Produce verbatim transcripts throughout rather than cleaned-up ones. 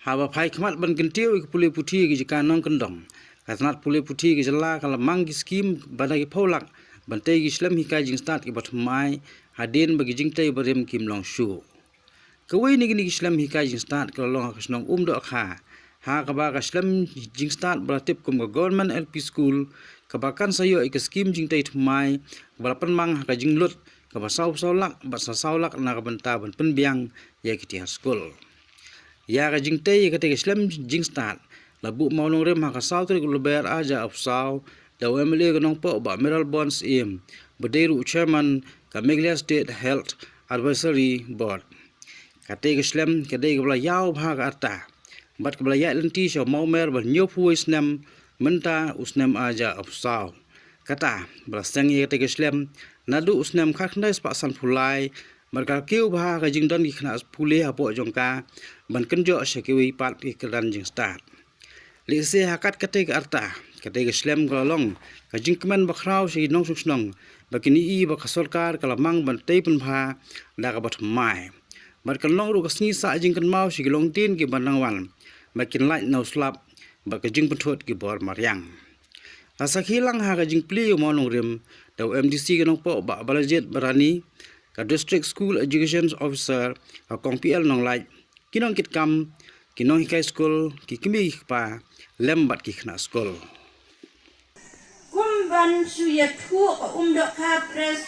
Haba phai khmat ban kyntiew ïa ki pule puthi ki jaka nongkyndong, ka tnat pule puthi ki jylla ka la mang ki skim ba da ki phew lak ban tei ki shlem hikai jingstad kiba thymmai hadien ba ki jingtei barim kim long shuh. Kawei na kine ki shlem hikai jingstad ka la long ha ka shnong Umdohkha, ha kaba ka shlem jingstad ba la tip kum ka Government L P School, kaba kan sa ïoh ïa ka skim jingtei thymmai kaba la pynmang ha ka jinglut kaba saw saw lak bad sa saw lak na ka bynta ban pynbiang ïa ki tiar skul. Ïa ka jingtei ïa katei ka shlem jingstad la buh mawnongrim ha ka saw tarik u Lber ar hajar arphew saw da u M L A ka Nongpoh Bah Mayralborn Syiem, ba dei ruh u chairman ka Meghalaya State Health Advisory Board. Katei ka shlem ka dei kaba la ïaw bha ka rta bad kaba la ïaid lynti sha u mawmer ba hynñiewphew wei snem mynta u snem ar hajar arphew saw. Kata ba la seng ïa katei ka shlem naduh u snem khatkhyndai spah sanphew lai bad ka la kiew bha ka jingdon ki khynnah pule hapoh jong ka ban kynjoh sha kiwei pat ki kyrdan jingstad. Lehse ha kat katei ka rta, katei ka shlem ka la long ka jingkmen bakhraw sha ki nongshong shnong ba kin ïohi ba ka sorkar ka la mang ban tei pynbha da kaba thymmai. Bad kan long ruh ka sngi sah jingkynmaw sha ki longdien kiban dang wan ba kin lait na u slap bad ka jingpynthut ki bor mariang. La sakhi lang ha ka jingplie u mawnongrim da u M D C ka Nongpoh Bah Balajied Barani, ka District School Education Officer ka Kong P L Nonglait, ki nongkitkam, ki nonghikai skul, ki kmie ki kpa lem bad ki khynnah skul. Kum ban shu ïathuh, ka Umdohkha Pres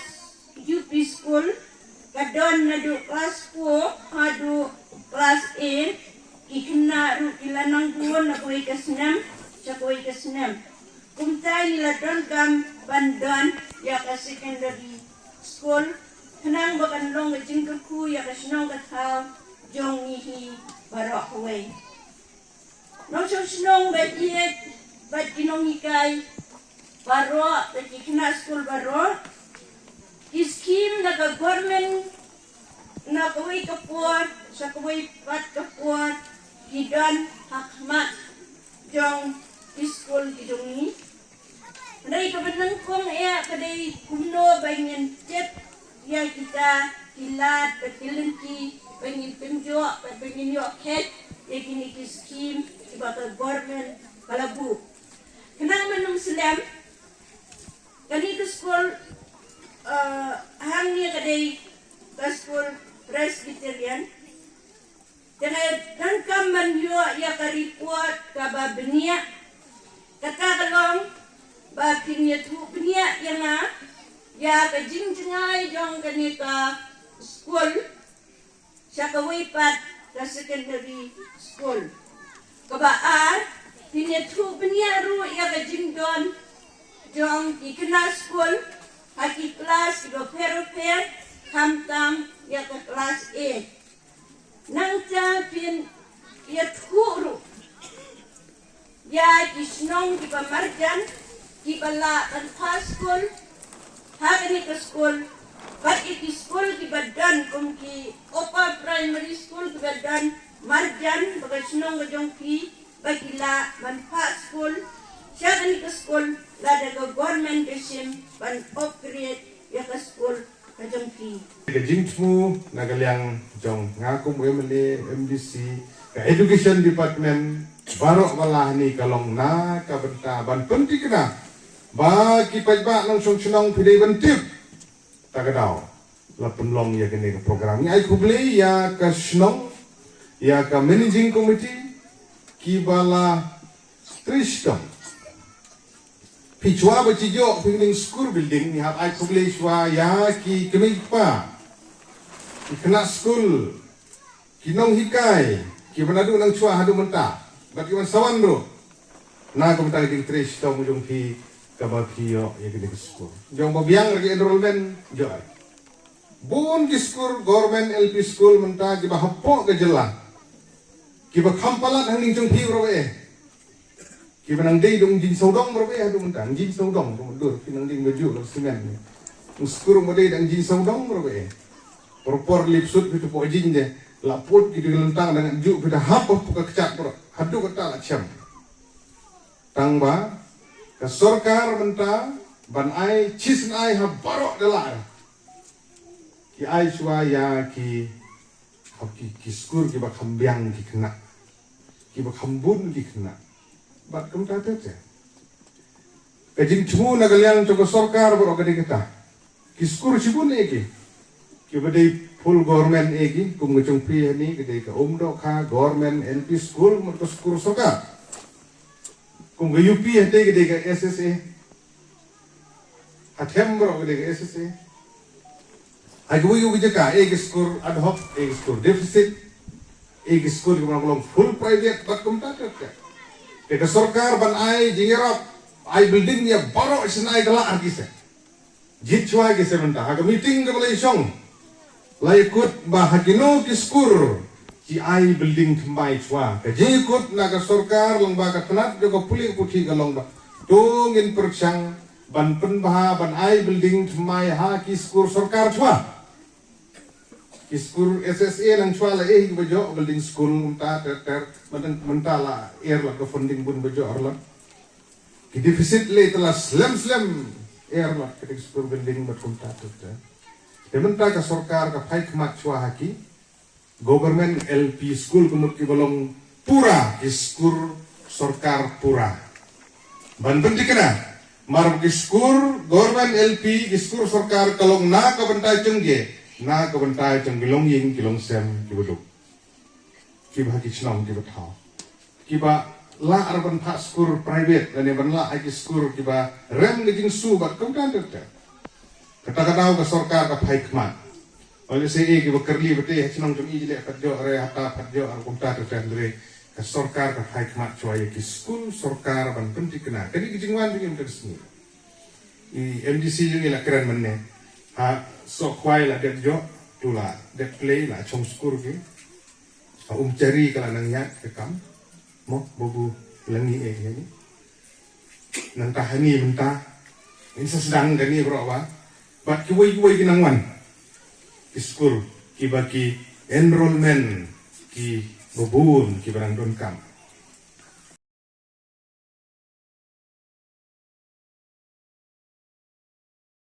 U P School ka don naduh klas four haduh klas eight. Ki khynnah ruh ki la nang bun na kawei ka snem sha kawei ka snem. Kumta ngi la donkam ban don ïa ka secondary school khnang ba kan long ka jingkyrkhu ïa ka shnong ka thaw jong ngi hi baroh kawei. Nongshong shnong ba ïeit bad ki nonghikai baroh bad ki khynnah skul baroh, ki skim na ka government na kawei ka por sha kawei pat ka por ki don ha khmat jong ki skul ki jong ngi. Hynrei kaba nyngkong eh ka dei kumno ba ngin tip ïa kita ki lad bad ki lynti ba ngin kynjoh bad ba ngin ïoh khet ïa kine ki skim kiba ka government ka la buh. Khnang ban ym slem, kane ka skul, eh, hangne ka dei ka skul Presbyterian. Te nga donkam ban ïoh ïa ka report kaba bniah. Kata ka long ba phin ïathuh bniah ïa nga ïa ka jingjngai jong kane ka skul sha kawei pat ka secondary school. Kaba ar, phin ïathuh bniah ruh ïa ka jingdon jong ki khynnah skul ha ki klas kiba pher bapher, khamtam ïa ka klas eight. Nangta phin ïathuh ruh ïa ki shnong kiba marjan kiba lah ban phah skul ha kane ka skul, bad ïa ki skul kiba don kum ki upper primary school kiba don marjan bad ka shnong ka jong phi ba ki lah ban phah skul sha kane ka skul lada ka government ka shim ban upgrade ïa ka skul ka jong phi. Ka jingthmu na ka liang jong nga kum u M L A, M D C, ka education department, baroh ba la ha ni ka long na ka bynta ban pynthikna ba ki paidbah nongshong shnong phi dei ban tip. Ta ka daw la pynlong ïa kane ka program. Ngi ai khublei ïa ka shnong, ïa ka managing committee kiba la trei shitom. Phi shuwa ba shi ïoh phi ning school building, ngi hap ai khublei shuwa ïa ki kmie ki kpa, ki khynnah skul, ki nonghikai, kiba naduh nang shuwa haduh mynta bad kiban sa wan ruh. Na ka bynta ka jingtrei shitom jong phi kaba phi ïoh ïa kane ka skul. Jong ba biang ruh ki enrollment jong ai. Bun ki skul, government L P school mynta kiba hapoh ka jylla, kiba kham palat hangne jong phi ruh eh. Kiba nang dei dang jingsawdong ruh eh haduh mynta, jingsawdong ruh dur, ki nang dei baju ruh simen. Skul ruh dei dang jingsawdong ruh eh. Por por lip sut phi tu pok jing je, la put ki dei lentang dang ju phi da hap pok ka kchak ruh haduh kata la chem. Tang ba ka sorkar mynta ban ai chisnai ha baroh da la ai. Ki ai shuwa ïa ki, ha ki, ki skul kiba kham biang ki khynnah. Kiba kham bun ki khynnah. Bad kumta te te. Ka jingthmu na ka liang jong ka sorkar baroh ka dei kata. Ki skur shibun eh ki. Kiba dei full government eh ki. Kum ka jong phi hani ka dei ka Umdohkha Government L P School, mut ka skur sorkar. Kum ka U P hate ka dei ka S S A. Hathem baroh ka dei ka S S A. Ha kiwei kiwei ki jaka, eh ki skur ad hoc, eh ki skur deficit, eh ki skur kiba long full private, bad kumta te te. Te ka sorkar ban ai jingïarap, ai building ïa baroh shisha ka lah ha ki se. Jied shuwa ki se mynta. Ha ka meeting kaba la ïashong, la ïakut ba ha kino ki skur ki ai building thymmai shuwa. Ka jingïakut na ka sorkar lyngba ka tnat jong ka pule puthi ka long ba to ngin pyrshang ban pynbha ban ai building thymmai ha ki skur sorkar shuwa. Ki skur S S A nang shuwa la eh kiba jooh building school kumta ter ter, mynta, mynta la er la ka funding bun ba jooh arla. Ki deficit le te la slem slem er la ka skur building bad kumta ter ter. Te mynta ka sorkar ka phai khmat shuwa ha ki Government L P School ka mut kiba long pura ki skur sorkar pura. Ban pynthikna, mar ki skur Government L P, ki skur sorkar ka long na ka bynta jong ki, na ka bynta jong ki longïing ki longsem kiba duk. Kiba ha ki shnong kiba thaw. Kiba lah ar ban phah skur private, lane ban lah ha ki skur kiba rem ka jingshu bad kumta ter ter. Kata ka daw ka sorkar ka phai khmat. Ong lehse eh kiba kyrli beit ha shnong jong i jleh pat jooh re, hata pat jooh re, kumta ter ter re. Ka sorkar ka phai khmat shuwa ïa ki skur sorkar ban pynthikna. Kane ka jingwan jong i mynta ka sngi. I M D C jong i la kren mynne. Ha Sohkhwai la dep jooh, tu la dep plie, la shong skur ki. Ha Umchari ka la nang ïaid ka kam. Mo, babu, la ngi eh, ngi. Nangta hani mynta. Ngin sa sdang kane baroh ba. Bad kiwei kiwei ki nang wan. Ki skur, kiba ki enrollment, kiba bun, kiba nang donkam.